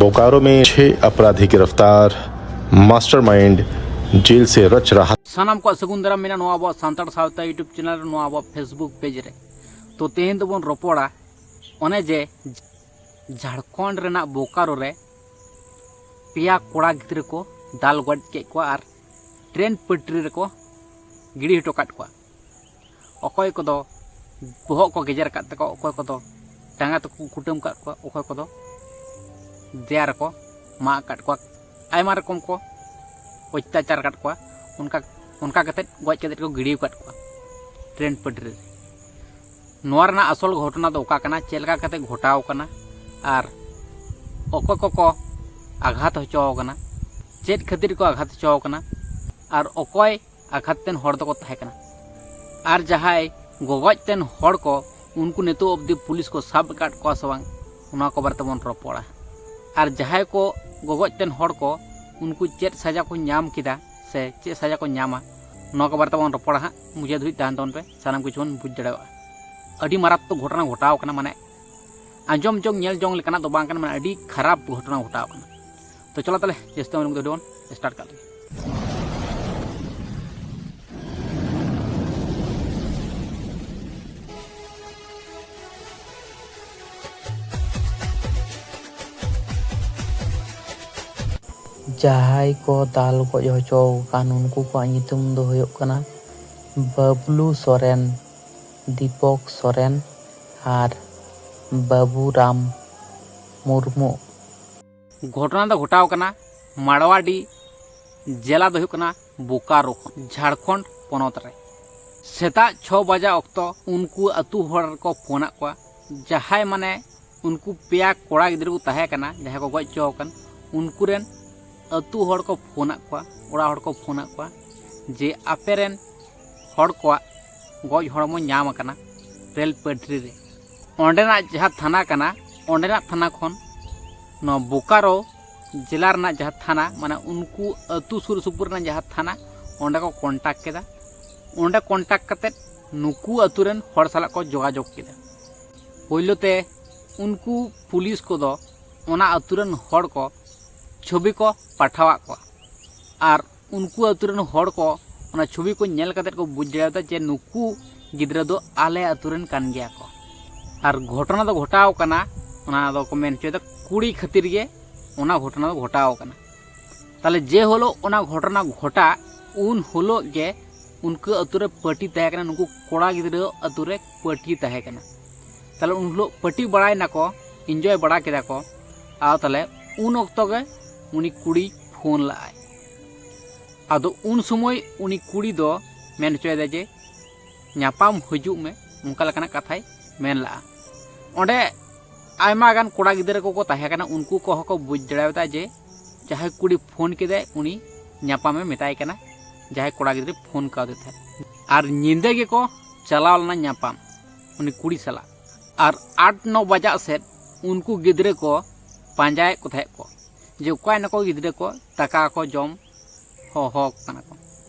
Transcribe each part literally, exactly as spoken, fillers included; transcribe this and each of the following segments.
बोकारो में छह अपराधी गिरफ्तार, मास्टरमाइंड जेल से रच रहा। ᱥᱟᱱᱟᱢ ᱠᱚᱣᱟᱜ ᱥᱟᱹᱜᱩᱱ ᱫᱟᱨᱟᱢ ᱢᱮᱱᱟᱜᱼᱟ ᱱᱚᱣᱟ ᱟᱵᱚᱣᱟᱜ ᱥᱟᱱᱛᱟᱲ ᱥᱟᱶᱛᱟ YouTube ᱪᱮᱱᱮᱞ ᱨᱮ, ᱱᱚᱣᱟ ᱟᱵᱚᱣᱟᱜ Facebook ᱯᱮᱡᱽ ᱨᱮ᱾ ᱛᱚ, ᱛᱮᱦᱮᱧ ᱫᱚᱵᱚᱱ ᱨᱚᱯᱚᱲᱟ ᱚᱱᱮ ᱡᱮ ᱡᱷᱟᱲᱠᱷᱚᱸᱰ ᱨᱮᱱᱟᱜ ᱵᱳᱠᱟᱨᱳ ᱨᱮ ᱯᱮᱭᱟ ᱠᱚᱲᱟ ᱜᱤᱫᱽᱨᱟᱹ ᱠᱚ ᱫᱟᱞ ᱜᱚᱡ ᱠᱮᱫ ᱠᱚᱣᱟ ᱟᱨ ᱴᱨᱮᱱ ᱯᱟᱹᱴᱨᱤ ᱨᱮᱠᱚ ᱜᱤᱰᱤ ᱦᱚᱴᱚ ᱠᱟᱫ ᱠᱚᱣᱟ᱾ ᱚᱠᱚᱭ ᱠᱚᱫᱚ ᱵᱚᱦᱚᱜ ᱠᱚ ᱜᱮᱡᱮᱨ ᱟᱠᱟᱫ ᱛᱟᱠᱚᱣᱟ, ᱚᱠᱚᱭ ᱠᱚᱫᱚ ᱴᱟᱸᱜᱟ ᱛᱮᱠᱚ ᱠᱩᱴᱟᱹᱢ ᱟᱠᱟᱫ ᱠᱚᱣᱟ, ᱚᱠᱚᱭ ᱠᱚᱫᱚ ᱫᱮᱭᱟ ᱨᱮᱠᱚ ᱢᱟᱜ ᱟᱠᱟᱫ ᱠᱚᱣᱟ᱾ ᱟᱭᱢᱟ ᱨᱚᱠᱚᱢ ᱠᱚ ᱚᱛᱛᱟᱪᱟᱨ ᱟᱠᱟᱫ ᱠᱚᱣᱟ᱾ ᱚᱱᱠᱟ ᱚᱱᱠᱟ ᱠᱟᱛᱮᱫ ᱜᱚᱡ ᱠᱟᱛᱮᱫ ᱠᱚ ᱜᱤᱰᱤ ᱟᱠᱟᱫ ᱠᱚᱣᱟ ᱴᱨᱮᱱ ᱯᱟᱹᱴᱨᱤ ᱨᱮ᱾ ᱱᱚᱣᱟ ᱨᱮᱱᱟᱜ ᱟᱥᱚᱞ ᱜᱷᱚᱴᱚᱱᱟ ᱫᱚ ᱚᱠᱟ ᱠᱟᱱᱟ, ᱪᱮᱫ ᱞᱮᱠᱟ ᱠᱟᱛᱮ ᱜᱷᱚᱴᱟᱣ ᱠᱟᱱᱟ, ᱟᱨ ᱚᱠᱚᱭ ᱠᱚᱠᱚ ᱟᱜᱷᱟᱛ ᱦᱚᱪᱚ ᱟᱠᱟᱱᱟ, ᱪᱮᱫ ᱠᱷᱟᱹᱛᱤᱨ ᱠᱚ ᱟᱜᱷᱟᱛ ᱦᱚᱪᱚ ᱟᱠᱟᱱᱟ, ᱟᱨ ᱚᱠᱚᱭ ᱟᱜᱷᱟᱛ ᱛᱮᱱ ᱦᱚᱲ ᱫᱚᱠᱚ ᱛᱟᱦᱮᱸ ᱠᱟᱱᱟ, ᱟᱨ ᱡᱟᱦᱟᱸᱭ ᱜᱚᱜᱚᱡ ᱛᱮᱱ ᱦᱚᱲ ᱠᱚ, ᱩᱱᱠᱩ ᱱᱤᱛᱚᱜ ᱚᱵᱫᱤ ᱯᱩᱞᱤᱥ ᱠᱚ ᱥᱟᱵ ᱟᱠᱟᱫ ᱠᱚᱣᱟ ᱥᱮ ᱵᱟᱝ, ᱚᱱᱟ ᱠᱚ ᱵᱟᱨᱮ ᱛᱮᱵᱚᱱ ᱨᱚᱯᱚᱲᱟ᱾ ᱟᱨ ᱡᱟᱦᱟᱸᱭ ᱠᱚ ᱜᱚᱜᱚᱡ ᱛᱮᱱ ᱦᱚᱲ ᱠᱚ, ᱩᱱᱠᱩ ᱪᱮᱫ ᱥᱟᱡᱟ ᱠᱚ ᱧᱟᱢ ᱠᱮᱫᱟ ᱥᱮ ᱪᱮᱫ ᱥᱟᱡᱟ ᱠᱚ ᱧᱟᱢᱟ, ᱱᱚᱣᱟ ᱠᱚ ᱵᱟᱨᱮ ᱛᱮᱵᱚᱱ ᱨᱚᱯᱚᱲᱟ ᱦᱟᱸᱜ᱾ ᱢᱩᱪᱟᱹᱫ ᱫᱷᱟᱹᱵᱤᱡ ᱛᱟᱦᱮᱱ ᱛᱟᱵᱚᱱ ᱯᱮ, ᱥᱟᱱᱟᱢ ᱠᱤᱪᱷᱩ ᱵᱚᱱ ᱵᱩᱡᱽ ᱫᱟᱲᱮᱭᱟᱜᱼᱟ᱾ ᱟᱹᱰᱤ ᱢᱟᱨᱟᱛᱛᱚᱠ ᱜᱷᱚᱴᱚᱱᱟ ᱜᱷᱚᱴᱟᱣ ᱠᱟᱱᱟ, ᱢᱟᱱᱮ ᱟᱸᱡᱚᱢ ᱡᱚᱝ ᱧᱮᱞ ᱡᱚᱝ ᱞᱮᱠᱟᱱᱟᱜ ᱫᱚ ᱵᱟᱝ ᱠᱟᱱᱟ, ᱢᱟᱱᱮ ᱟᱹᱰᱤ ᱠᱷᱟᱨᱟᱯ ᱜᱷᱚᱴᱚᱱᱟ ᱜᱷᱚᱴᱟᱣ ᱠᱟᱱᱟ᱾ ᱛᱚ ᱪᱚᱞᱚ ᱛᱟᱦᱞᱮ ᱡᱟᱹᱥᱛᱤ ᱵᱟᱝ ᱞᱟᱹᱭ ᱠᱟᱛᱮ video ᱵᱚᱱ start ᱠᱟᱜ ᱞᱮᱜᱮ᱾ ᱡᱟᱦᱟᱸᱭ ᱠᱚ ᱫᱟᱞ ᱜᱚᱡ ᱦᱚᱪᱚ ᱟᱠᱟᱱ, ᱩᱱᱠᱩ ᱠᱚᱣᱟᱜ ᱧᱩᱛᱩᱢ ᱫᱚ ᱦᱩᱭᱩᱜ ᱠᱟᱱᱟ ᱵᱟᱵᱞᱩ ᱥᱚᱨᱮᱱ, ᱫᱤᱯᱚᱠ ᱥᱚᱨᱮᱱ ᱟᱨ ᱵᱟᱵᱩᱨᱟᱢ ᱢᱩᱨᱢᱩ᱾ ᱜᱷᱚᱴᱚᱱᱟ ᱫᱚ ᱜᱷᱚᱴᱟᱣ ᱠᱟᱱᱟ ᱢᱟᱲᱣᱟᱰᱤ, ᱡᱮᱞᱟ ᱫᱚ ᱦᱩᱭᱩᱜ ᱠᱟᱱᱟ ᱵᱳᱠᱟᱨᱳ ᱠᱷᱚᱱ, ᱡᱷᱟᱲᱠᱷᱚᱸᱰ ᱯᱚᱱᱚᱛ ᱨᱮ᱾ ᱥᱮᱛᱟᱜ ᱪᱷᱚ ᱵᱟᱡᱟ ᱚᱠᱛᱚ ᱩᱱᱠᱩ ᱟᱹᱛᱩ ᱦᱚᱲ ᱠᱚ ᱯᱷᱳᱱᱟᱫ ᱠᱚᱣᱟ, ᱡᱟᱦᱟᱸᱭ ᱢᱟᱱᱮ ᱩᱱᱠᱩ ᱯᱮᱭᱟ ᱠᱚᱲᱟ ᱜᱤᱫᱽᱨᱟᱹ ᱠᱚ ᱛᱟᱦᱮᱸ ᱠᱟᱱᱟ, ᱡᱟᱦᱟᱸᱭ ᱠᱚ ᱜᱚᱡ ᱦᱚᱪᱚ ᱟᱠᱟᱱ, ᱩᱱᱠᱩ ᱨᱮᱱ ᱟᱹᱛᱩ ᱦᱚᱲ ᱠᱚ ᱯᱷᱳᱱᱟᱫ ᱠᱚᱣᱟ, ᱚᱲᱟᱜ ᱦᱚᱲ ᱠᱚ ᱯᱷᱳᱱᱟᱫ ᱠᱚᱣᱟ ᱡᱮ ᱟᱯᱮ ᱨᱮᱱ ᱦᱚᱲ ᱠᱚᱣᱟᱜ ᱜᱚᱡ ᱦᱚᱲᱢᱚ ᱧᱟᱢ ᱟᱠᱟᱱᱟ ᱨᱮᱞ ᱯᱟᱹᱴᱨᱤ ᱨᱮ᱾ ᱚᱸᱰᱮᱱᱟᱜ ᱡᱟᱦᱟᱸ ᱛᱷᱟᱱᱟ ᱠᱟᱱᱟ, ᱚᱸᱰᱮᱱᱟᱜ ᱛᱷᱟᱱᱟ ᱠᱷᱚᱱ ᱱᱚᱣᱟ ᱵᱳᱠᱟᱨᱳ ᱡᱮᱞᱟ ᱨᱮᱱᱟᱜ ᱡᱟᱦᱟᱸ ᱛᱷᱟᱱᱟ, ᱢᱟᱱᱮ ᱩᱱᱠᱩ ᱟᱹᱛᱩ ᱥᱩᱨ ᱥᱩᱯᱩᱨ ᱨᱮᱱᱟᱜ ᱡᱟᱦᱟᱸ ᱛᱷᱟᱱᱟ, ᱚᱸᱰᱮ ᱠᱚ ᱠᱚᱱᱴᱟᱠᱴ ᱠᱮᱫᱟ᱾ ᱚᱸᱰᱮ ᱠᱚᱱᱴᱟᱠᱴ ᱠᱟᱛᱮᱫ ᱱᱩᱠᱩ ᱟᱹᱛᱩ ᱨᱮᱱ ᱦᱚᱲ ᱥᱟᱞᱟᱜ ᱠᱚ ᱡᱳᱜᱟᱡᱳᱜᱽ ᱠᱮᱫᱟ᱾ ᱯᱳᱭᱞᱳ ᱛᱮ ᱩᱱᱠᱩ ᱯᱩᱞᱤᱥ ᱠᱚᱫᱚ ᱚᱱᱟ ᱟᱹᱛᱩ ᱨᱮᱱ ᱦᱚᱲ ᱠᱚ ᱪᱷᱚᱵᱤ ᱠᱚ ᱯᱟᱴᱷᱟᱣᱟᱫ ᱠᱚᱣᱟ᱾ ᱟᱨ ᱩᱱᱠᱩ ᱟᱹᱛᱩ ᱨᱮᱱ ᱦᱚᱲ ᱠᱚ ᱚᱱᱟ ᱪᱷᱚᱵᱤ ᱠᱚ ᱧᱮᱞ ᱠᱟᱛᱮᱫ ᱠᱚ ᱵᱩᱡᱽ ᱫᱟᱲᱮᱭᱟᱫᱟ ᱡᱮ ᱱᱩᱠᱩ ᱜᱤᱫᱽᱨᱟᱹ ᱫᱚ ᱟᱞᱮ ᱟᱹᱛᱩ ᱨᱮᱱ ᱠᱟᱱ ᱜᱮᱭᱟ ᱠᱚ᱾ ᱟᱨ ᱜᱷᱚᱴᱚᱱᱟ ᱫᱚ ᱜᱷᱚᱴᱟᱣ ᱠᱟᱱᱟ, ᱚᱱᱟ ᱫᱚᱠᱚ ᱢᱮᱱ ᱦᱚᱪᱚᱭᱮᱫᱟ ᱠᱩᱲᱤ ᱠᱷᱟᱹᱛᱤᱨ ᱜᱮ ᱚᱱᱟ ᱜᱷᱚᱴᱚᱱᱟ ᱫᱚ ᱜᱷᱚᱴᱟᱣ ᱠᱟᱱᱟ᱾ ᱛᱟᱦᱞᱮ ᱡᱮ ᱦᱤᱞᱳᱜ ᱚᱱᱟ ᱜᱷᱚᱴᱚᱱᱟ ᱜᱷᱚᱴᱟᱜ, ᱩᱱ ᱦᱤᱞᱳᱜ ᱜᱮ ᱩᱱᱠᱩ ᱟᱹᱛᱩ ᱨᱮ ᱯᱟᱹᱴᱤ ᱛᱟᱦᱮᱸ ᱠᱟᱱᱟ, ᱱᱩᱠᱩ ᱠᱚᱲᱟ ᱜᱤᱫᱽᱨᱟᱹ ᱟᱹᱛᱩ ᱨᱮ ᱯᱟᱹᱴᱤ ᱛᱟᱦᱮᱸ ᱠᱟᱱᱟ᱾ ᱛᱟᱦᱞᱮ ᱩᱱ ᱦᱤᱞᱳᱜ ᱯᱟᱹᱴᱤ ᱵᱟᱲᱟᱭ ᱱᱟᱠᱚ, ᱤᱱᱡᱚᱭ ᱵᱟᱲᱟ ᱠᱮᱫᱟ ᱠᱚ᱾ ᱟᱨ ᱛᱟᱦᱞᱮ ᱩᱱ ᱚᱠᱛᱚ ᱜᱮ ᱩᱱᱤ ᱠᱩᱲᱤ ᱯᱷᱳᱱ ᱞᱟᱜᱼᱟᱭ᱾ ᱟᱫᱚ ᱩᱱ ᱥᱚᱢᱚᱭ ᱩᱱᱤ ᱠᱩᱲᱤ ᱫᱚ ᱢᱮᱱ ᱦᱚᱪᱚᱭᱮᱫᱟ ᱡᱮ, "ᱧᱟᱯᱟᱢ ᱦᱤᱡᱩᱜ ᱢᱮ", ᱚᱱᱠᱟ ᱞᱮᱠᱟᱱᱟᱜ ᱠᱟᱛᱷᱟᱭ ᱢᱮᱱ ᱞᱟᱜᱼᱟ᱾ ᱚᱸᱰᱮ ᱟᱭᱢᱟ ᱜᱟᱱ ᱠᱚᱲᱟ ᱜᱤᱫᱽᱨᱟᱹ ᱠᱚᱠᱚ ᱛᱟᱦᱮᱸ ᱠᱟᱱᱟ, ᱩᱱᱠᱩ ᱠᱚᱦᱚᱸ ᱠᱚ ᱵᱩᱡᱽ ᱫᱟᱲᱮᱭᱟᱫᱟ ᱡᱮ ᱡᱟᱦᱟᱸᱭ ᱠᱩᱲᱤ ᱯᱷᱳᱱ ᱠᱮᱫᱟᱭ ᱩᱱᱤ ᱧᱟᱯᱟᱢᱮ ᱢᱮᱛᱟᱭ ᱠᱟᱱᱟ, ᱡᱟᱦᱟᱸᱭ ᱠᱚᱲᱟ ᱜᱤᱫᱽᱨᱟᱹ ᱯᱷᱳᱱ ᱠᱟᱣᱫᱮ ᱛᱟᱦᱮᱸᱫ᱾ ᱟᱨ ᱧᱤᱫᱟᱹ ᱜᱮᱠᱚ ᱪᱟᱞᱟᱣ ᱞᱮᱱᱟ ᱧᱟᱯᱟᱢ ᱩᱱᱤ ᱠᱩᱲᱤ ᱥᱟᱞᱟᱜ᱾ ᱟᱨ ᱟᱴ ᱱᱚ ᱵᱟᱡᱟᱜ ᱥᱮᱫ ᱩᱱᱠᱩ ᱜᱤᱫᱽᱨᱟᱹ ᱠᱚ ᱯᱟᱸᱡᱟᱭᱮᱫ ᱠᱚ ᱛᱟᱦᱮᱸᱫ ᱠᱚ ᱡᱮ ᱚᱠᱟᱭ ᱱᱟᱠᱚ ᱜᱤᱫᱽᱨᱟᱹ ᱠᱚ, ᱫᱟᱠᱟ ᱠᱚ ᱡᱚᱢ ᱦᱚᱦᱚ ᱟᱠᱚ ᱠᱟᱱᱟ ᱠᱚ,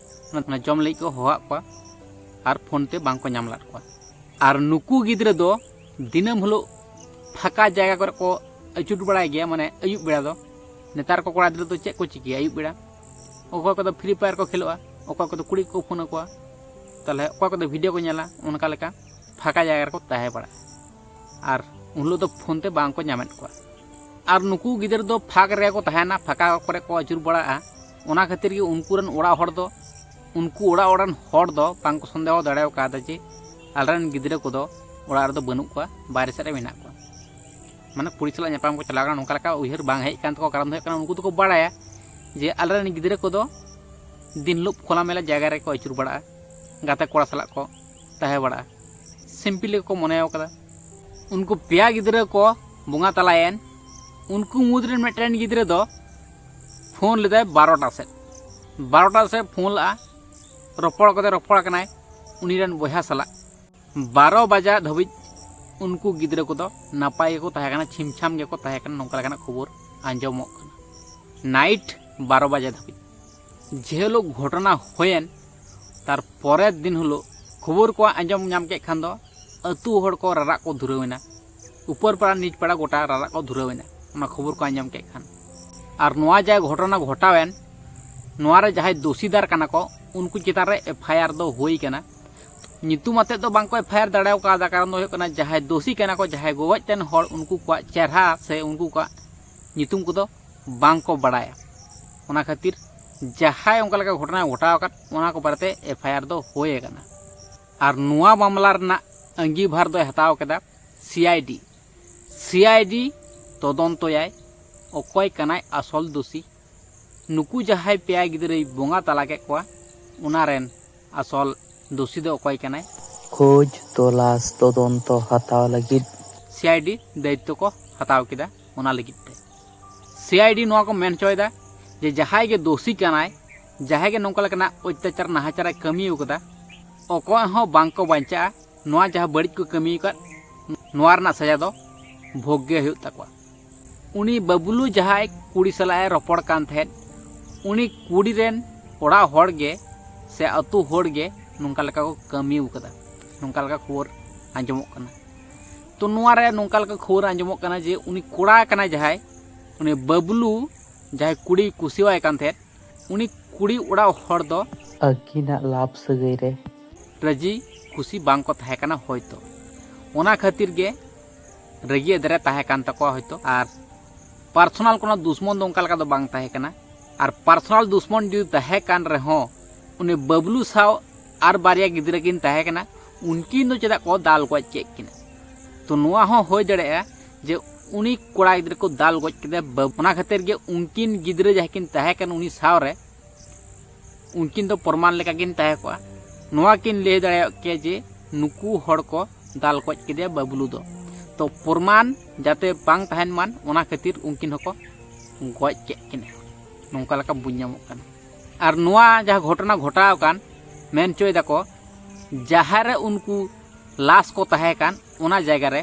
ᱚᱱᱟ ᱡᱚᱢ ᱞᱟᱹᱜᱤᱫ ᱠᱚ ᱦᱚᱦᱚᱣᱟᱫ ᱠᱚᱣᱟ ᱟᱨ ᱯᱷᱳᱱ ᱛᱮ ᱵᱟᱝ ᱠᱚ ᱧᱟᱢ ᱞᱮᱫ ᱠᱚᱣᱟ᱾ ᱟᱨ ᱱᱩᱠᱩ ᱜᱤᱫᱽᱨᱟᱹ ᱫᱚ ᱫᱤᱱᱟᱹᱢ ᱦᱤᱞᱳᱜ ᱯᱷᱟᱸᱠᱟ ᱡᱟᱭᱜᱟ ᱠᱚᱨᱮ ᱠᱚ ᱟᱹᱪᱩᱨ ᱵᱟᱲᱟᱭ ᱜᱮᱭᱟ, ᱢᱟᱱᱮ ᱟᱹᱭᱩᱵ ᱵᱮᱲᱟ ᱫᱚ᱾ ᱱᱮᱛᱟᱨ ᱠᱚ ᱠᱚᱲᱟ ᱜᱤᱫᱽᱨᱟᱹ ᱫᱚ ᱪᱮᱫ ᱠᱚ ᱪᱤᱠᱟᱹᱭᱟ ᱟᱹᱭᱩᱵ ᱵᱮᱲᱟ? ᱚᱠᱚᱭ ᱠᱚᱫᱚ ᱯᱷᱨᱤ ᱯᱷᱟᱭᱟᱨ ᱠᱚ ᱠᱷᱮᱞᱳᱜᱼᱟ, ᱚᱠᱚᱭ ᱠᱚᱫᱚ ᱠᱩᱲᱤ ᱠᱚᱠᱚ ᱯᱷᱳᱱ ᱟᱠᱚᱣᱟ, ᱛᱟᱦᱞᱮ ᱚᱠᱚᱭ ᱠᱚᱫᱚ ᱵᱷᱤᱰᱤᱭᱳ ᱠᱚ ᱧᱮᱞᱟ, ᱚᱱᱠᱟ ᱞᱮᱠᱟ ᱯᱷᱟᱸᱠᱟ ᱡᱟᱭᱜᱟ ᱨᱮᱠᱚ ᱛᱟᱦᱮᱸ ᱵᱟᱲᱟᱜᱼᱟ᱾ ᱟᱨ ᱩᱱ ᱦᱤᱞᱳᱜ ᱫᱚ ᱯᱷᱳᱱ ᱛᱮ ᱵᱟᱝ ᱠᱚ ᱧᱟᱢᱮᱫ ᱠᱚᱣᱟ᱾ ᱟᱨ ᱱᱩᱠᱩ ᱜᱤᱫᱽᱨᱟᱹ ᱫᱚ ᱯᱷᱟᱸᱠ ᱨᱮᱜᱮ ᱠᱚ ᱛᱟᱦᱮᱱᱟ, ᱯᱷᱟᱸᱠᱟ ᱠᱚᱨᱮ ᱠᱚ ᱟᱹᱪᱩᱨ ᱵᱟᱲᱟᱜᱼᱟ᱾ ᱚᱱᱟ ᱠᱷᱟᱹᱛᱤᱨ ᱜᱮ ᱩᱱᱠᱩ ᱨᱮᱱ ᱚᱲᱟᱜ ᱦᱚᱲ ᱫᱚ, ᱩᱱᱠᱩ ᱚᱲᱟᱜ ᱚᱲᱟᱜ ᱨᱮᱱ ᱦᱚᱲ ᱫᱚ ᱵᱟᱝ ᱠᱚ ᱥᱚᱱᱫᱮᱦᱚ ᱫᱟᱲᱮ ᱠᱟᱣᱫᱟ ᱡᱮ ᱟᱞᱮ ᱨᱮᱱ ᱜᱤᱫᱽᱨᱟᱹ ᱠᱚᱫᱚ ᱚᱲᱟᱜ ᱨᱮᱫᱚ ᱵᱟᱹᱱᱩᱜ ᱠᱚᱣᱟ, ᱵᱟᱭᱨᱮ ᱥᱮᱫ ᱨᱮ ᱢᱮᱱᱟᱜ ᱠᱚᱣᱟ, ᱢᱟᱱᱮ ᱠᱩᱲᱤ ᱥᱟᱞᱟᱜ ᱧᱟᱯᱟᱢ ᱠᱚ ᱪᱟᱞᱟᱣ ᱠᱟᱱᱟ, ᱱᱚᱝᱠᱟ ᱞᱮᱠᱟ ᱩᱭᱦᱟᱹᱨ ᱵᱟᱝ ᱦᱮᱡ ᱟᱠᱟᱱ ᱛᱟᱠᱚᱣᱟ᱾ ᱠᱟᱨᱚᱱ ᱫᱚ ᱦᱩᱭᱩᱜ ᱠᱟᱱᱟ ᱩᱱᱠᱩ ᱫᱚᱠᱚ ᱵᱟᱲᱟᱭᱟ ᱡᱮ ᱟᱞᱮ ᱨᱮᱱ ᱜᱤᱫᱽᱨᱟᱹ ᱠᱚᱫᱚ ᱫᱤᱱ ᱦᱤᱞᱳᱜ ᱠᱷᱳᱞᱟ ᱢᱮᱞᱟ ᱡᱟᱭᱜᱟ ᱨᱮᱠᱚ ᱟᱹᱪᱩᱨ ᱵᱟᱲᱟᱜᱼᱟ, ᱜᱟᱛᱮ ᱠᱚᱲᱟ ᱥᱟᱞᱟᱜ ᱠᱚ ᱛᱟᱦᱮᱸ ᱵᱟᱲᱟᱜᱼᱟ, ᱥᱤᱢᱯᱤᱞ ᱜᱮᱠᱚ ᱢᱚᱱᱮ ᱟᱠᱟᱫᱟ᱾ ᱩᱱᱠᱩ ᱯᱮᱭᱟ ᱜᱤᱫᱽᱨᱟᱹ ᱠᱚ ᱵᱚᱸᱜᱟ ᱛᱟᱞᱟᱭᱮᱱ, ᱩᱱᱠᱩ ᱢᱩᱫᱽ ᱨᱮᱱ ᱢᱤᱫᱴᱮᱱ ᱜᱤᱫᱽᱨᱟᱹ ᱫᱚ ᱯᱷᱳᱱ ᱞᱮᱫᱟᱭ ᱵᱟᱨᱚᱴᱟ ᱥᱮᱫ᱾ ᱵᱟᱨᱚᱴᱟ ᱥᱮᱫ ᱯᱷᱳᱱ ᱞᱟᱜᱼᱟ, ᱨᱚᱯᱚᱲ ᱠᱟᱛᱮ ᱨᱚᱯᱚᱲ ᱠᱟᱱᱟᱭ ᱩᱱᱤ ᱨᱮᱱ ᱵᱚᱭᱦᱟ ᱥᱟᱞᱟᱜ᱾ ᱵᱟᱨᱚ ᱵᱟᱡᱟ ᱫᱷᱟᱹᱵᱤᱡ ᱩᱱᱠᱩ ᱜᱤᱫᱽᱨᱟᱹ ᱠᱚᱫᱚ ᱱᱟᱯᱟᱭ ᱜᱮᱠᱚ ᱛᱟᱦᱮᱸ ᱠᱟᱱᱟ, ᱪᱷᱤᱢᱪᱷᱟᱢ ᱜᱮᱠᱚ ᱛᱟᱦᱮᱸ ᱠᱟᱱᱟ, ᱱᱚᱝᱠᱟ ᱞᱮᱠᱟᱱᱟᱜ ᱠᱷᱚᱵᱚᱨ ᱟᱸᱡᱚᱢᱚᱜ ᱠᱟᱱᱟ᱾ ᱱᱟᱭᱤᱴ ᱵᱟᱨᱚ ᱵᱟᱡᱟ ᱫᱷᱟᱹᱵᱤᱡ᱾ ᱡᱮ ᱦᱤᱞᱳᱜ ᱜᱷᱚᱴᱚᱱᱟ ᱦᱩᱭᱮᱱ, ᱛᱟᱨ ᱯᱚᱨᱮᱨ ᱫᱤᱱ ᱦᱤᱞᱳᱜ ᱠᱷᱚᱵᱚᱨ ᱠᱚ ᱟᱸᱡᱚᱢ ᱧᱟᱢ ᱠᱮᱫ ᱠᱷᱟᱱ ᱫᱚ ᱟᱹᱛᱩ ᱦᱚᱲ ᱠᱚ ᱨᱟᱨᱟᱜ ᱠᱚ ᱫᱷᱩᱨᱟᱹᱣ ᱮᱱᱟ᱾ ᱩᱯᱟᱹᱨ ᱯᱟᱲᱟ ᱱᱤᱪ ᱯᱟᱲᱟ ᱜᱚᱴᱟ ᱨᱟᱨᱟᱜ ᱠᱚ ᱫᱷᱩᱨᱟᱹᱣ ᱮᱱᱟ᱾ ᱚᱱᱟ ᱠᱷᱚᱵᱚᱨ ᱠᱚ ᱟᱸᱡᱚᱢ ᱠᱮᱫ ᱠᱷᱟᱱ᱾ ᱟᱨ ᱱᱚᱣᱟ ᱡᱟᱦᱟᱸ ᱜᱷᱚᱴᱚᱱᱟ ᱜᱷᱚᱴᱟᱣᱮᱱ, ᱱᱚᱣᱟ ᱨᱮ ᱡᱟᱦᱟᱸᱭ ᱫᱳᱥᱤᱫᱟᱨ ᱠᱟᱱᱟ ᱠᱚ, ᱩᱱᱠᱩ ᱪᱮᱛᱟᱱ ᱨᱮ ᱮᱯᱷ ᱟᱭ ᱟᱨ ᱫᱚ ᱦᱩᱭ ᱠᱟᱱᱟ᱾ ᱧᱩᱛᱩᱢ ᱟᱛᱮᱫ ᱫᱚ ᱵᱟᱝ ᱠᱚ ᱮᱯᱷ ᱟᱭ ᱟᱨ ᱫᱟᱲᱮ ᱠᱟᱣᱫᱟ, ᱠᱟᱨᱚᱱ ᱫᱚ ᱦᱩᱭᱩᱜ ᱠᱟᱱᱟ ᱡᱟᱦᱟᱸᱭ ᱫᱳᱥᱤ ᱠᱟᱱᱟ ᱠᱚ, ᱡᱟᱦᱟᱸᱭ ᱜᱚᱡ ᱛᱮᱱ ᱦᱚᱲ, ᱩᱱᱠᱩ ᱠᱚᱣᱟᱜ ᱪᱮᱦᱨᱟ ᱥᱮ ᱩᱱᱠᱩ ᱠᱚᱣᱟᱜ ᱧᱩᱛᱩᱢ ᱠᱚᱫᱚ ᱵᱟᱝ ᱠᱚ ᱵᱟᱲᱟᱭᱟ᱾ ᱚᱱᱟ ᱠᱷᱟᱹᱛᱤᱨ ᱡᱟᱦᱟᱸᱭ ᱚᱱᱠᱟ ᱞᱮᱠᱟ ᱜᱷᱚᱴᱚᱱᱟ ᱜᱷᱚᱴᱟᱣ ᱟᱠᱟᱫ, ᱚᱱᱟ ᱠᱚ ᱵᱟᱨᱮᱛᱮ ᱮᱯᱷ ᱟᱭ ᱟᱨ ᱫᱚ ᱦᱩᱭ ᱟᱠᱟᱱᱟ᱾ ᱟᱨ ᱱᱚᱣᱟ ᱢᱟᱢᱞᱟ ᱨᱮᱱᱟᱜ ᱟᱺᱜᱤᱵᱷᱟᱨ ᱫᱚᱭ ᱦᱟᱛᱟᱣ ᱠᱮᱫᱟ ᱥᱤ ᱟᱭ ᱰᱤ᱾ ᱥᱤ ᱟᱭ ᱰᱤ ᱛᱚᱫᱚᱱᱛᱚᱭᱟᱭ, ᱚᱠᱚᱭ ᱠᱟᱱᱟᱭ ᱟᱥᱚᱞ ᱫᱳᱥᱤ᱾ ᱱᱩᱠᱩ ᱡᱟᱦᱟᱸᱭ ᱯᱮᱭᱟ ᱜᱤᱫᱽᱨᱟᱹᱭ ᱵᱚᱸᱜᱟ ᱛᱟᱞᱟ ᱠᱮᱫ ᱠᱚᱣᱟ, ᱚᱱᱟ ᱨᱮᱱ ᱟᱥᱚᱞ ᱫᱳᱥᱤ ᱫᱚ ᱚᱠᱚᱭ ᱠᱟᱱᱟᱭ? ᱠᱷᱳᱡᱽ ᱛᱚᱞᱟᱥ ᱛᱚᱫᱚᱱᱛᱚ ᱦᱟᱛᱟᱣ ᱞᱟᱹᱜᱤᱫ ᱥᱤ ᱟᱭ ᱰᱤ ᱫᱟᱭᱤᱛᱛᱚ ᱠᱚ ᱦᱟᱛᱟᱣ ᱠᱮᱫᱟ ᱚᱱᱟ ᱞᱟᱹᱜᱤᱫ ᱛᱮ᱾ ᱥᱤ ᱟᱭ ᱰᱤ ᱱᱚᱣᱟ ᱠᱚ ᱢᱮᱱ ᱦᱚᱪᱚᱭᱮᱫᱟ ᱡᱮ ᱡᱟᱦᱟᱸᱭ ᱜᱮ ᱫᱳᱥᱤ ᱠᱟᱱᱟᱭ, ᱡᱟᱦᱟᱸᱭ ᱜᱮ ᱱᱚᱝᱠᱟ ᱞᱮᱠᱟᱱᱟᱜ ᱚᱛᱛᱟᱪᱟᱨ ᱱᱟᱦᱟᱪᱟᱨᱮ ᱠᱟᱹᱢᱤ ᱟᱠᱟᱫᱟ, ᱚᱠᱚᱭ ᱦᱚᱸ ᱵᱟᱝ ᱠᱚ ᱵᱟᱧᱪᱟᱜᱼᱟ᱾ ᱱᱚᱣᱟ ᱡᱟᱦᱟᱸ ᱵᱟᱹᱲᱤᱡ ᱠᱚ ᱠᱟᱹᱢᱤ ᱟᱠᱟᱫ, ᱱᱚᱣᱟ ᱨᱮᱱᱟᱜ ᱥᱟᱡᱟ ᱫᱚ ᱵᱷᱳᱜᱽ ᱜᱮ ᱦᱩᱭᱩᱜ ᱛᱟᱠᱚᱣᱟ᱾ ᱩᱱᱤ ᱵᱟᱹᱵᱞᱩ ᱡᱟᱦᱟᱸᱭ ᱠᱩᱲᱤ ᱥᱟᱞᱟᱜ ᱮ ᱨᱚᱯᱚᱲ ᱠᱟᱱ ᱛᱟᱦᱮᱸᱫ, ᱩᱱᱤ ᱠᱩᱲᱤ ᱨᱮᱱ ᱚᱲᱟᱜ ᱦᱚᱲ ᱜᱮ ᱥᱮ ᱟᱹᱛᱩ ᱦᱚᱲ ᱜᱮ ᱱᱚᱝᱠᱟ ᱞᱮᱠᱟ ᱠᱚ ᱠᱟᱹᱢᱤ ᱟᱠᱟᱫᱟ, ᱱᱚᱝᱠᱟ ᱞᱮᱠᱟ ᱠᱷᱚᱵᱚᱨ ᱟᱸᱡᱚᱢᱚᱜ ᱠᱟᱱᱟ᱾ ᱛᱚ ᱱᱚᱣᱟ ᱨᱮ ᱱᱚᱝᱠᱟ ᱞᱮᱠᱟ ᱠᱷᱚᱵᱚᱨ ᱟᱸᱡᱚᱢᱚᱜ ᱠᱟᱱᱟ ᱡᱮ ᱩᱱᱤ ᱠᱚᱲᱟ ᱠᱟᱱᱟᱭ ᱡᱟᱦᱟᱸᱭ, ᱩᱱᱤ ᱵᱟᱹᱵᱞᱩ ᱡᱟᱦᱟᱸᱭ ᱠᱩᱲᱤᱭ ᱠᱩᱥᱤᱣᱟᱭ ᱠᱟᱱ ᱛᱟᱦᱮᱸᱫ, ᱩᱱᱤ ᱠᱩᱲᱤ ᱚᱲᱟᱜ ᱦᱚᱲ ᱫᱚ ᱟᱹᱠᱤᱱᱟᱜ ᱞᱟᱵᱷ ᱥᱟᱹᱜᱟᱹᱭ ᱨᱮ ᱨᱟᱹᱡᱤ ᱠᱩᱥᱤ ᱵᱟᱝ ᱠᱚ ᱛᱟᱦᱮᱸ ᱠᱟᱱᱟ ᱦᱚᱭᱛᱚ᱾ ᱚᱱᱟ ᱠᱷᱟᱹᱛᱤᱨ ᱜᱮ ᱨᱟᱹᱜᱤ ᱮᱫᱨᱮ ᱛᱟᱦᱮᱸ ᱠᱟᱱ ᱛᱟᱠᱚᱣᱟ ᱦᱚᱭᱛᱚ᱾ ᱟᱨ ᱯᱟᱨᱥᱚᱱᱟᱞ ᱠᱳᱱᱳ ᱫᱩᱥᱢᱚᱱ ᱫᱚ ᱚᱱᱠᱟ ᱞᱮᱠᱟ ᱫᱚ ᱵᱟᱝ ᱛᱟᱦᱮᱸ ᱠᱟᱱᱟ᱾ ᱟᱨ ᱯᱟᱨᱥᱚᱱᱟᱞ ᱫᱩᱥᱢᱚᱱ ᱡᱩᱫᱤ ᱛᱟᱦᱮᱸ ᱠᱟᱱ ᱨᱮᱦᱚᱸ, ᱩᱱᱤ ᱵᱟᱹᱵᱞᱩ ᱥᱟᱶ ᱟᱨ ᱵᱟᱨᱭᱟ ᱜᱤᱫᱽᱨᱟᱹ ᱠᱤᱱ ᱛᱟᱦᱮᱸ ᱠᱟᱱᱟ, ᱩᱱᱠᱤᱱ ᱫᱚ ᱪᱮᱫᱟᱜ ᱠᱚ ᱫᱟᱞ ᱜᱚᱡ ᱠᱮᱫ ᱠᱤᱱᱟ? ᱛᱚ ᱱᱚᱣᱟ ᱦᱚᱸ ᱦᱩᱭ ᱫᱟᱲᱮᱭᱟᱜᱼᱟ ᱡᱮ ᱩᱱᱤ ᱠᱚᱲᱟ ᱜᱤᱫᱽᱨᱟᱹ ᱠᱚ ᱫᱟᱞ ᱜᱚᱡ ᱠᱮᱫᱮᱭᱟ ᱵᱟᱹᱵ-, ᱚᱱᱟ ᱠᱷᱟᱹᱛᱤᱨ ᱜᱮ ᱩᱱᱠᱤᱱ ᱜᱤᱫᱽᱨᱟᱹ ᱡᱟᱦᱟᱸᱭ ᱠᱤᱱ ᱛᱟᱦᱮᱸ ᱠᱟᱱᱟ ᱩᱱᱤ ᱥᱟᱶ ᱨᱮ, ᱩᱱᱠᱤᱱ ᱫᱚ ᱯᱨᱚᱢᱟᱱ ᱞᱮᱠᱟ ᱠᱤᱱ ᱛᱟᱦᱮᱸ ᱠᱚᱜᱼᱟ᱾ ᱱᱚᱣᱟ ᱠᱤᱱ ᱞᱟᱹᱭ ᱫᱟᱲᱮᱭᱟᱜ ᱠᱮᱭᱟ ᱡᱮ ᱱᱩᱠᱩ ᱦᱚᱲ ᱠᱚ ᱫᱟᱞ ᱜᱚᱡ ᱠᱮᱫᱮᱭᱟ ᱵᱟᱹᱵᱞᱩ ᱫᱚ᱾ ᱛᱚ ᱯᱨᱚᱢᱟᱱ ᱡᱟᱛᱮ ᱵᱟᱝ ᱛᱟᱦᱮᱱ ᱢᱟᱱ, ᱚᱱᱟ ᱠᱷᱟᱹᱛᱤᱨ ᱩᱱᱠᱤᱱ ᱦᱚᱸᱠᱚ ᱜᱚᱡ ᱠᱮᱫ ᱠᱤᱱᱟ, ᱱᱚᱝᱠᱟ ᱞᱮᱠᱟ ᱵᱩᱡᱽ ᱧᱟᱢᱚᱜ ᱠᱟᱱᱟ᱾ ᱟᱨ ᱱᱚᱣᱟ ᱡᱟᱦᱟᱸ ᱜᱷᱚᱴᱚᱱᱟ ᱜᱷᱚᱴᱟᱣ ᱟᱠᱟᱱ, ᱢᱮᱱ ᱦᱚᱪᱚᱭ ᱫᱟᱠᱚ ᱡᱟᱦᱟᱸ ᱨᱮ ᱩᱱᱠᱩ ᱞᱟᱥ ᱠᱚ ᱛᱟᱦᱮᱸ ᱠᱟᱱ, ᱚᱱᱟ ᱡᱟᱭᱜᱟ ᱨᱮ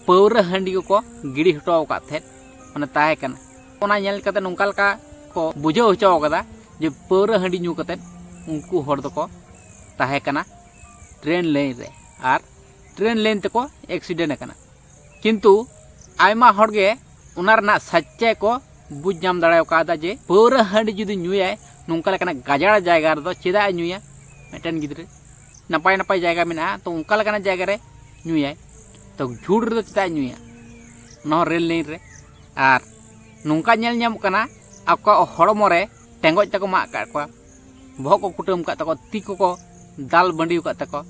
ᱯᱟᱹᱣᱨᱟᱹ ᱦᱟᱺᱰᱤ ᱠᱚᱠᱚ ᱜᱤᱰᱤ ᱦᱚᱴᱚ ᱟᱠᱟᱫ ᱛᱟᱦᱮᱸᱫ, ᱢᱟᱱᱮ ᱛᱟᱦᱮᱸ ᱠᱟᱱᱟ᱾ ᱚᱱᱟ ᱧᱮᱞ ᱠᱟᱛᱮ ᱱᱚᱝᱠᱟ ᱞᱮᱠᱟ ᱠᱚ ᱵᱩᱡᱷᱟᱹᱣ ᱦᱚᱪᱚ ᱠᱟᱫᱟ ᱡᱮ ᱯᱟᱹᱣᱨᱟᱹ ᱦᱟᱺᱰᱤ ᱧᱩ ᱠᱟᱛᱮ ᱩᱱᱠᱩ ᱦᱚᱲ ᱫᱚᱠᱚ ᱛᱟᱦᱮᱸ ᱠᱟᱱᱟ ᱴᱨᱮᱱ ᱞᱟᱭᱤᱱ ᱨᱮ ᱟᱨ ᱴᱨᱮᱱ ᱞᱟᱭᱤᱱ ᱛᱮᱠᱚ ᱮᱠᱥᱤᱰᱮᱱᱴ ᱟᱠᱟᱱᱟ᱾ ᱠᱤᱱᱛᱩ ᱟᱭᱢᱟ ᱦᱚᱲ ᱜᱮ ᱚᱱᱟ ᱨᱮᱱᱟᱜ ᱥᱟᱪᱪᱟᱭ ᱠᱚ ᱵᱩᱡᱽ ᱧᱟᱢ ᱫᱟᱲᱮ ᱠᱟᱣᱫᱟ ᱡᱮ ᱯᱟᱹᱣᱨᱟᱹ ᱦᱟᱺᱰᱤ ᱡᱩᱫᱤ ᱧᱩᱭᱟᱭ ᱱᱚᱝᱠᱟ ᱞᱮᱠᱟᱱᱟᱜ ᱜᱟᱡᱟᱲ ᱡᱟᱭᱜᱟ ᱨᱮᱫᱚ ᱪᱮᱫᱟᱜ ᱮ ᱧᱩᱭᱟ? ᱢᱤᱫᱴᱮᱱ ᱜᱤᱫᱽᱨᱟᱹ ᱱᱟᱯᱟᱭ ᱱᱟᱯᱟᱭ ᱡᱟᱭᱜᱟ ᱢᱮᱱᱟᱜᱼᱟ, ᱛᱚ ᱚᱱᱠᱟ ᱞᱮᱠᱟᱱᱟᱜ ᱡᱟᱭᱜᱟ ᱨᱮ ᱧᱩᱭᱟᱭ᱾ ᱛᱚ ᱡᱷᱩᱲ ᱨᱮᱫᱚ ᱪᱮᱫᱟᱜ ᱮ ᱧᱩᱭᱟ? ᱚᱱᱟ ᱦᱚᱸ ᱨᱮᱞ ᱞᱟᱭᱤᱱ ᱨᱮ᱾ ᱟᱨ ᱱᱚᱝᱠᱟ ᱧᱮᱞ ᱧᱟᱢᱚᱜ ᱠᱟᱱᱟ ᱟᱠᱚᱣᱟᱜ ᱦᱚᱲᱢᱚ ᱨᱮ ᱴᱮᱸᱜᱚᱡ ᱛᱮᱠᱚ ᱢᱟᱜ ᱟᱠᱟᱫ ᱠᱚᱣᱟ, ᱵᱚᱦᱚᱜ ᱠᱚ ᱠᱩᱴᱟᱹᱢ ᱟᱠᱟᱫ ᱛᱟᱠᱚᱣᱟ, ᱛᱤ ᱠᱚᱠᱚ ᱫᱟᱞ ᱵᱟᱺᱰᱤ ᱟᱠᱟᱫ ᱛᱟᱠᱚᱣᱟ,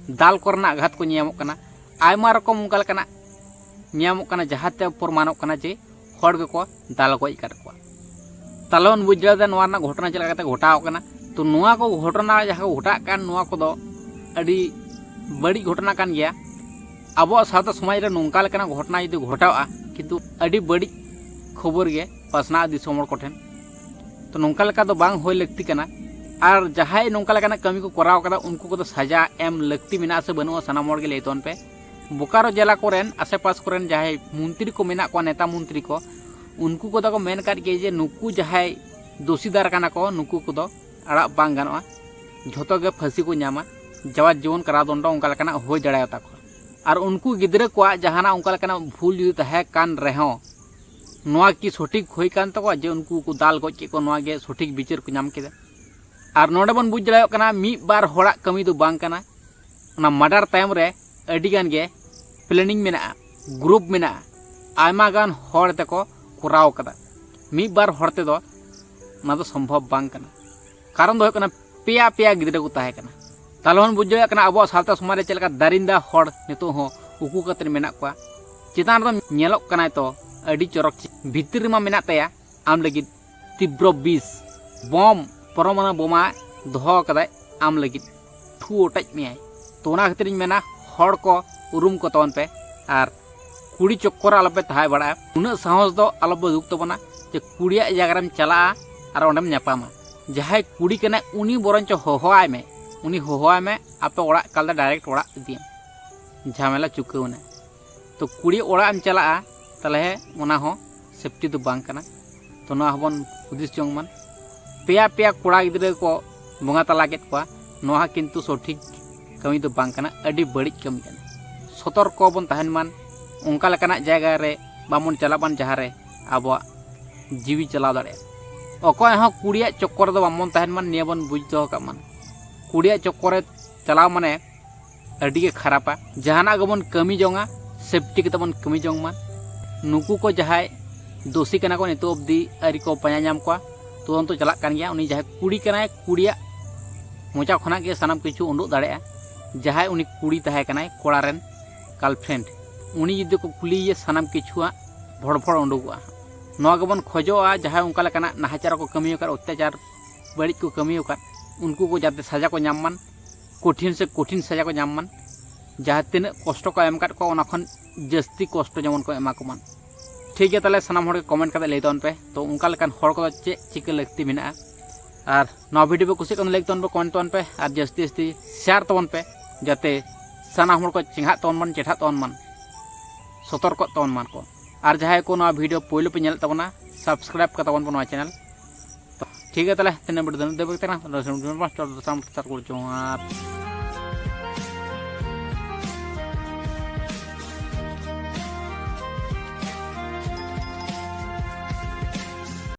ᱫᱟᱞ ᱠᱚᱨᱮᱱᱟᱜ ᱟᱜᱷᱟᱛ ᱠᱚ ᱧᱮᱧᱟᱢᱚᱜ ᱠᱟᱱᱟ᱾ ᱟᱭᱢᱟ ᱨᱚᱠᱚᱢ ᱚᱱᱠᱟ ᱞᱮᱠᱟᱱᱟᱜ ᱧᱮᱧᱟᱢᱚᱜ ᱠᱟᱱᱟ, ᱡᱟᱦᱟᱸᱛᱮ ᱯᱨᱚᱢᱟᱱᱚᱜ ᱠᱟᱱᱟ ᱡᱮ ᱦᱚᱲ ᱜᱮᱠᱚ ᱫᱟᱞ ᱜᱚᱡ ᱟᱠᱟᱫ ᱠᱚᱣᱟ᱾ ᱛᱟᱦᱞᱮ ᱵᱚᱱ ᱵᱩᱡᱽ ᱫᱟᱲᱮᱭᱟᱫᱟ ᱱᱚᱣᱟ ᱨᱮᱱᱟᱜ ᱜᱷᱚᱴᱚᱱᱟ ᱪᱮᱫ ᱞᱮᱠᱟᱛᱮ ᱜᱷᱚᱴᱟᱣ ᱠᱟᱱᱟ᱾ ᱛᱚ ᱱᱚᱣᱟ ᱠᱚ ᱜᱷᱚᱴᱚᱱᱟ ᱡᱟᱦᱟᱸ ᱠᱚ ᱜᱷᱚᱴᱟᱜ ᱠᱟᱱ, ᱱᱚᱣᱟ ᱠᱚᱫᱚ ᱟᱹᱰᱤ ᱵᱟᱹᱲᱤᱡ ᱜᱷᱚᱴᱚᱱᱟ ᱠᱟᱱ ᱜᱮᱭᱟ᱾ ᱟᱵᱚᱣᱟᱜ ᱥᱟᱶᱛᱟ ᱥᱚᱢᱟᱡᱽ ᱨᱮ ᱱᱚᱝᱠᱟ ᱞᱮᱠᱟᱱᱟᱜ ᱜᱷᱚᱴᱚᱱᱟ ᱡᱩᱫᱤ ᱜᱷᱚᱴᱟᱣᱼᱟ, ᱠᱤᱱᱛᱩ ᱟᱹᱰᱤ ᱵᱟᱹᱲᱤᱡ ᱠᱷᱚᱵᱚᱨ ᱜᱮ ᱯᱟᱥᱱᱟᱜᱼᱟ ᱫᱤᱥᱚᱢ ᱦᱚᱲ ᱠᱚᱴᱷᱮᱱ᱾ ᱛᱚ ᱱᱚᱝᱠᱟ ᱞᱮᱠᱟ ᱫᱚ ᱵᱟᱝ ᱦᱩᱭ ᱞᱟᱹᱠᱛᱤ ᱠᱟᱱᱟ᱾ ᱟᱨ ᱡᱟᱦᱟᱸᱭ ᱱᱚᱝᱠᱟ ᱞᱮᱠᱟᱱᱟᱜ ᱠᱟᱹᱢᱤ ᱠᱚ ᱠᱚᱨᱟᱣ ᱠᱟᱫᱟ, ᱩᱱᱠᱩ ᱠᱚᱫᱚ ᱥᱟᱡᱟ ᱮᱢ ᱞᱟᱹᱠᱛᱤ ᱢᱮᱱᱟᱜᱼᱟ ᱥᱮ ᱵᱟᱹᱱᱩᱜᱼᱟ, ᱥᱟᱱᱟᱢ ᱦᱚᱲ ᱜᱮ ᱞᱟᱹᱭ ᱛᱟᱵᱚᱱ ᱯᱮ᱾ ᱵᱳᱠᱟᱨᱳ ᱡᱮᱞᱟ ᱠᱚᱨᱮᱱ ᱟᱥᱮᱯᱟᱥ ᱠᱚᱨᱮᱱ ᱡᱟᱦᱟᱸᱭ ᱢᱚᱱᱛᱨᱤ ᱠᱚ ᱢᱮᱱᱟᱜ ᱠᱚᱣᱟ, ᱱᱮᱛᱟ ᱢᱚᱱᱛᱨᱤ ᱠᱚ, ᱩᱱᱠᱩ ᱠᱚᱫᱚ ᱠᱚ ᱢᱮᱱ ᱠᱟᱫ ᱜᱮᱭᱟ ᱡᱮ ᱱᱩᱠᱩ ᱡᱟᱦᱟᱸᱭ ᱫᱳᱥᱤᱫᱟᱨ ᱠᱟᱱᱟ ᱠᱚ, ᱱᱩᱠᱩ ᱠᱚᱫᱚ ᱟᱲᱟᱜ ᱵᱟᱝ ᱜᱟᱱᱚᱜᱼᱟ, ᱡᱷᱚᱛᱚ ᱜᱮ ᱯᱷᱟᱹᱥᱤ ᱠᱚ ᱧᱟᱢᱟ, ᱡᱟᱣᱟᱡᱽ ᱡᱤᱵᱚᱱ ᱠᱟᱨᱟᱫᱚᱱᱰᱚ ᱚᱱᱠᱟ ᱞᱮᱠᱟᱱᱟᱜ ᱦᱩᱭ ᱫᱟᱲᱮᱭᱟᱛᱟ ᱠᱚᱣᱟ᱾ ᱟᱨ ᱩᱱᱠᱩ ᱜᱤᱫᱽᱨᱟᱹ ᱠᱚᱣᱟᱜ ᱡᱟᱦᱟᱱᱟᱜ ᱚᱱᱠᱟ ᱞᱮᱠᱟᱱᱟᱜ ᱵᱷᱩᱞ ᱡᱩᱫᱤ ᱛᱟᱦᱮᱸ ᱠᱟᱱ ᱨᱮᱦᱚᱸ, ᱱᱚᱣᱟ ᱠᱤ ᱥᱚᱴᱷᱤᱠ ᱦᱩᱭ ᱠᱟᱱ ᱛᱟᱠᱚᱣᱟ ᱡᱮ ᱩᱱᱠᱩ ᱠᱚ ᱫᱟᱞ ᱜᱚᱡ ᱠᱮᱫ ᱠᱚᱣᱟ, ᱱᱚᱣᱟ ᱜᱮ ᱥᱚᱴᱷᱤᱠ ᱵᱤᱪᱟᱹᱨ ᱠᱚ ᱧᱟᱢ ᱠᱮᱫᱟ? ᱟᱨ ᱱᱚᱰᱮ ᱵᱚᱱ ᱵᱩᱡᱽ ᱫᱟᱲᱮᱭᱟᱜ ᱠᱟᱱᱟ, ᱢᱤᱫ ᱵᱟᱨ ᱦᱚᱲᱟᱜ ᱠᱟᱹᱢᱤ ᱫᱚ ᱵᱟᱝ ᱠᱟᱱᱟ᱾ ᱚᱱᱟ ᱢᱟᱨᱰᱟᱨ ᱛᱟᱭᱚᱢ ᱨᱮ ᱟᱹᱰᱤ ᱜᱟᱱ ᱜᱮ ᱯᱞᱮᱱᱤᱝ ᱢᱮᱱᱟᱜᱼᱟ, ᱜᱨᱩᱯ ᱢᱮᱱᱟᱜᱼᱟ, ᱟᱭᱢᱟ ᱜᱟᱱ ᱦᱚᱲ ᱛᱮᱠᱚ ᱠᱚᱨᱟᱣ ᱠᱟᱫᱟ᱾ ᱢᱤᱫ ᱵᱟᱨ ᱦᱚᱲ ᱛᱮᱫᱚ ᱚᱱᱟ ᱫᱚ ᱥᱚᱢᱵᱷᱚᱵ ᱵᱟᱝ ᱠᱟᱱᱟ᱾ ᱠᱟᱨᱚᱱ ᱫᱚ ᱦᱩᱭᱩᱜ ᱠᱟᱱᱟ, ᱯᱮᱭᱟ ᱯᱮᱭᱟ ᱜᱤᱫᱽᱨᱟᱹ ᱠᱚ ᱛᱟᱦᱮᱸ ᱠᱟᱱᱟ᱾ ᱛᱟᱦᱞᱮ ᱵᱚᱱ ᱵᱩᱡᱷᱟᱹᱣ ᱫᱟᱲᱮᱭᱟᱜ ᱠᱟᱱᱟ ᱟᱵᱚᱣᱟᱜ ᱥᱟᱶᱛᱟ ᱥᱚᱢᱟᱡᱽ ᱨᱮ ᱪᱮᱫ ᱞᱮᱠᱟ ᱫᱟᱨᱤᱱᱫᱟ ᱦᱚᱲ ᱱᱤᱛᱚᱜ ᱦᱚᱸ ᱩᱠᱩ ᱠᱟᱛᱮ ᱢᱮᱱᱟᱜ ᱠᱚᱣᱟ᱾ ᱪᱮᱛᱟᱱ ᱨᱮᱫᱚ ᱧᱮᱞᱚᱜ ᱠᱟᱱᱟᱭ ᱛᱚ ᱟᱹᱰᱤ ᱪᱚᱨᱚᱠ, ᱵᱷᱤᱛᱤᱨ ᱨᱮᱢᱟ ᱢᱮᱱᱟᱜ ᱛᱟᱭᱟ ᱟᱢ ᱞᱟᱹᱜᱤᱫ ᱛᱤᱵᱨᱚ ᱵᱤᱥ, ᱵᱚᱢ, ᱯᱚᱨᱚᱢᱟᱱᱩ ᱵᱳᱢᱟ ᱫᱚᱦᱚ ᱠᱟᱫᱟᱭ ᱟᱢ ᱞᱟᱹᱜᱤᱫ᱾ ᱴᱷᱩ ᱚᱴᱮᱡ ᱢᱮᱭᱟᱭ᱾ ᱛᱚ ᱚᱱᱟ ᱠᱷᱟᱹᱛᱤᱨᱤᱧ ᱢᱮᱱᱟ, ᱦᱚᱲ ᱠᱚ ᱩᱨᱩᱢ ᱠᱚ ᱛᱟᱵᱚᱱ ᱯᱮ ᱟᱨ ᱠᱩᱲᱤ ᱪᱚᱠᱠᱚᱨ ᱨᱮ ᱟᱞᱚᱯᱮ ᱛᱟᱦᱮᱸ ᱵᱟᱲᱟᱜᱼᱟ᱾ ᱩᱱᱟᱹᱜ ᱥᱟᱦᱚᱥ ᱫᱚ ᱟᱞᱚᱯᱮ ᱩᱫᱩᱜ ᱛᱟᱵᱚᱱᱟ ᱡᱮ ᱠᱩᱲᱤᱭᱟᱜ ᱡᱟᱭᱜᱟ ᱨᱮᱢ ᱪᱟᱞᱟᱜᱼᱟ ᱟᱨ ᱚᱸᱰᱮᱢ ᱧᱟᱯᱟᱢᱟ᱾ ᱡᱟᱦᱟᱸᱭ ᱠᱩᱲᱤ ᱠᱟᱱᱟᱭ ᱩᱱᱤ ᱵᱚᱨᱚᱱᱪᱚ ᱦᱚᱦᱚᱣᱟᱭ ᱢᱮ, ᱩᱱᱤ ᱦᱚᱦᱚᱣᱟᱭ ᱢᱮ, ᱟᱯᱮ ᱚᱲᱟᱜ ᱮᱠᱟᱞᱛᱮ ᱰᱟᱭᱨᱮᱠᱴ ᱚᱲᱟᱜ ᱤᱫᱤᱭᱮᱢ, ᱡᱷᱟᱢᱮᱞᱟ ᱪᱩᱠᱟᱹᱣ ᱮᱱᱟ᱾ ᱛᱚ ᱠᱩᱲᱤ ᱚᱲᱟᱜ ᱮᱢ ᱪᱟᱞᱟᱜᱼᱟ, ᱛᱟᱦᱞᱮ ᱚᱱᱟ ᱦᱚᱸ ᱥᱮᱯᱴᱤ ᱫᱚ ᱵᱟᱝ ᱠᱟᱱᱟ᱾ ᱛᱚ ᱱᱚᱣᱟ ᱦᱚᱸᱵᱚᱱ ᱦᱩᱫᱤᱥ ᱡᱚᱝ ᱢᱟ᱾ ᱯᱮᱭᱟ ᱯᱮᱭᱟ ᱠᱚᱲᱟ ᱜᱤᱫᱽᱨᱟᱹ ᱠᱚ ᱵᱚᱸᱜᱟ ᱛᱟᱞᱟ ᱠᱮᱫ ᱠᱚᱣᱟ, ᱱᱚᱣᱟ ᱦᱚᱸ ᱠᱤᱱᱛᱩ ᱥᱚᱴᱷᱤᱠ ᱠᱟᱹᱢᱤ ᱫᱚ ᱵᱟᱝ ᱠᱟᱱᱟ, ᱟᱹᱰᱤ ᱵᱟᱹᱲᱤᱡ ᱠᱟᱹᱢᱤ ᱠᱟᱱᱟ᱾ ᱥᱚᱛᱚᱨᱠᱚ ᱵᱚᱱ ᱛᱟᱦᱮᱱ ᱢᱟ, ᱚᱱᱠᱟ ᱞᱮᱠᱟᱱᱟᱜ ᱡᱟᱭᱜᱟ ᱨᱮ ᱵᱟᱵᱚᱱ ᱪᱟᱞᱟᱜ ᱢᱟ ᱡᱟᱦᱟᱸ ᱨᱮ ᱟᱵᱚᱣᱟᱜ ᱡᱤᱣᱤ ᱪᱟᱞᱟᱣ ᱫᱟᱲᱮᱭᱟᱜᱼᱟ᱾ ᱚᱠᱚᱭ ᱦᱚᱸ ᱠᱩᱲᱤᱭᱟᱜ ᱪᱚᱠᱠᱚᱨ ᱨᱮᱫᱚ ᱵᱟᱵᱚᱱ ᱛᱟᱦᱮᱱ ᱢᱟ, ᱱᱤᱭᱟᱹ ᱵᱚᱱ ᱵᱩᱡᱽ ᱫᱚᱦᱚ ᱠᱟᱜ ᱢᱟ᱾ ᱠᱩᱲᱤᱭᱟᱜ ᱪᱚᱠᱠᱚᱨ ᱨᱮ ᱪᱟᱞᱟᱣ ᱢᱟᱱᱮ ᱟᱹᱰᱤ ᱜᱮ ᱠᱷᱟᱨᱟᱯᱟ᱾ ᱡᱟᱦᱟᱱᱟᱜ ᱜᱮᱵᱚᱱ ᱠᱟᱹᱢᱤ ᱡᱚᱝᱟ, ᱥᱮᱯᱴᱤ ᱠᱟᱛᱮ ᱵᱚᱱ ᱠᱟᱹᱢᱤ ᱡᱚᱝ ᱢᱟ᱾ ᱱᱩᱠᱩ ᱠᱚ ᱡᱟᱦᱟᱸᱭ ᱫᱳᱥᱤ ᱠᱟᱱᱟ ᱠᱚ, ᱱᱤᱛᱚᱜ ᱚᱵᱫᱤ ᱟᱹᱣᱨᱤ ᱠᱚ ᱯᱟᱸᱡᱟ ᱧᱟᱢ ᱠᱚᱣᱟ, ᱛᱚᱫᱚᱱᱛᱚ ᱪᱟᱞᱟᱜ ᱠᱟᱱ ᱜᱮᱭᱟ᱾ ᱩᱱᱤ ᱡᱟᱦᱟᱸᱭ ᱠᱩᱲᱤ ᱠᱟᱱᱟᱭ, ᱠᱩᱲᱤᱭᱟᱜ ᱢᱚᱪᱟ ᱠᱷᱚᱱᱟᱜ ᱜᱮ ᱥᱟᱱᱟᱢ ᱠᱤᱪᱷᱩ ᱩᱰᱩᱠ ᱫᱟᱲᱮᱭᱟᱜᱼᱟ᱾ ᱡᱟᱦᱟᱸᱭ ᱩᱱᱤ ᱠᱩᱲᱤ ᱛᱟᱦᱮᱸ ᱠᱟᱱᱟᱭ, ᱠᱚᱲᱟ ᱨᱮᱱ ᱜᱟᱨᱞᱯᱷᱨᱮᱱᱰ, ᱩᱱᱤ ᱡᱩᱫᱤ ᱠᱚ ᱠᱩᱞᱤᱭᱮᱭᱟ, ᱥᱟᱱᱟᱢ ᱠᱤᱪᱷᱩᱣᱟᱜ ᱵᱷᱚᱲ ᱵᱷᱚᱲ ᱩᱰᱩᱠᱚᱜᱼᱟ᱾ ᱱᱚᱣᱟ ᱜᱮᱵᱚᱱ ᱠᱷᱚᱡᱚᱜᱼᱟ, ᱡᱟᱦᱟᱸᱭ ᱚᱱᱠᱟ ᱞᱮᱠᱟᱱᱟᱜ ᱱᱟᱦᱟᱪᱟᱨ ᱠᱚ ᱠᱟᱹᱢᱤ ᱟᱠᱟᱫ, ᱚᱛᱛᱟᱪᱟᱨ ᱵᱟᱹᱲᱤᱡ ᱠᱚ ᱠᱟᱹᱢᱤ ᱟᱠᱟᱫ, ᱩᱱᱠᱩ ᱠᱚ ᱡᱟᱛᱮ ᱥᱟᱡᱟ ᱠᱚ ᱧᱟᱢ ᱢᱟᱱ, ᱠᱚᱴᱷᱤᱱ ᱥᱮ ᱠᱚᱴᱷᱤᱱ ᱥᱟᱡᱟ ᱠᱚ ᱧᱟᱢ ᱢᱟᱱ᱾ ᱡᱟᱦᱟᱸ ᱛᱤᱱᱟᱹᱜ ᱠᱚᱥᱴᱚ ᱠᱚ ᱮᱢ ᱟᱠᱟᱫ ᱠᱚᱣᱟ, ᱚᱱᱟ ᱠᱷᱚᱱ ᱡᱟᱹᱥᱛᱤ ᱠᱚᱥᱴᱚ ᱡᱮᱢᱚᱱ ᱠᱚ ᱮᱢᱟ ᱠᱚ ᱢᱟᱱ᱾ ᱴᱷᱤᱠ ᱜᱮᱭᱟ, ᱛᱟᱦᱚᱞᱮ ᱥᱟᱱᱟᱢ ᱦᱚᱲ ᱜᱮ ᱠᱚᱢᱮᱱᱴ ᱠᱟᱛᱮ ᱞᱟᱹᱭ ᱛᱟᱵᱚᱱ ᱯᱮ, ᱛᱚ ᱚᱱᱠᱟ ᱞᱮᱠᱟᱱ ᱦᱚᱲ ᱠᱚᱫᱚ ᱪᱮᱫ ᱪᱤᱠᱟᱹ ᱞᱟᱹᱠᱛᱤ ᱢᱮᱱᱟᱜᱼᱟ? ᱟᱨ ᱱᱚᱣᱟ ᱵᱷᱤᱰᱤᱭᱳ ᱯᱮ ᱠᱩᱥᱤᱭᱟᱜ ᱠᱷᱟᱱ ᱞᱟᱭᱤᱠ ᱛᱟᱵᱚᱱ ᱯᱮ, ᱠᱚᱢᱮᱱᱴ ᱛᱟᱵᱚᱱ ᱯᱮ, ᱟᱨ ᱡᱟᱹᱥᱛᱤ ᱡᱟᱹᱥᱛᱤ ᱥᱮᱭᱟᱨ ᱛᱟᱵᱚᱱ ᱯᱮ, ᱡᱟᱛᱮ ᱥᱟᱱᱟᱢ ᱦᱚᱲ ᱠᱚ ᱪᱮᱸᱜᱷᱟᱜ ᱛᱟᱵᱚᱱ ᱢᱟᱱ, ᱪᱮᱴᱷᱟᱜ ᱛᱟᱵᱚᱱ ᱢᱟᱱ, ᱥᱚᱛᱚᱨᱠᱚᱜ ᱛᱟᱵᱚᱱ ᱢᱟᱱ ᱠᱚ᱾ ᱟᱨ ᱡᱟᱦᱟᱸᱭ ᱠᱚ ᱱᱚᱣᱟ ᱵᱷᱤᱰᱤᱭᱳ ᱯᱳᱭᱞᱳ ᱯᱮ ᱧᱮᱞᱮᱫ ᱛᱟᱵᱚᱱᱟ, ᱥᱟᱵᱥᱠᱨᱟᱭᱤᱵ ᱠᱟᱛᱟᱵᱚᱱ ᱯᱮ ᱱᱚᱣᱟ ᱪᱮᱱᱮᱞ᱾ ᱛᱚ ᱴᱷᱤᱠ ᱜᱮᱭᱟ, ᱛᱟᱦᱚᱞᱮ ᱛᱮᱦᱮᱧ ᱵᱷᱤᱰᱤᱭᱳ ᱫᱚ ᱱᱤᱱᱟᱹᱜ ᱫᱷᱟᱹᱵᱤᱡ ᱜᱮ ᱛᱟᱦᱮᱸ ᱠᱟᱱᱟ᱾ ᱡᱚᱦᱟᱨ᱾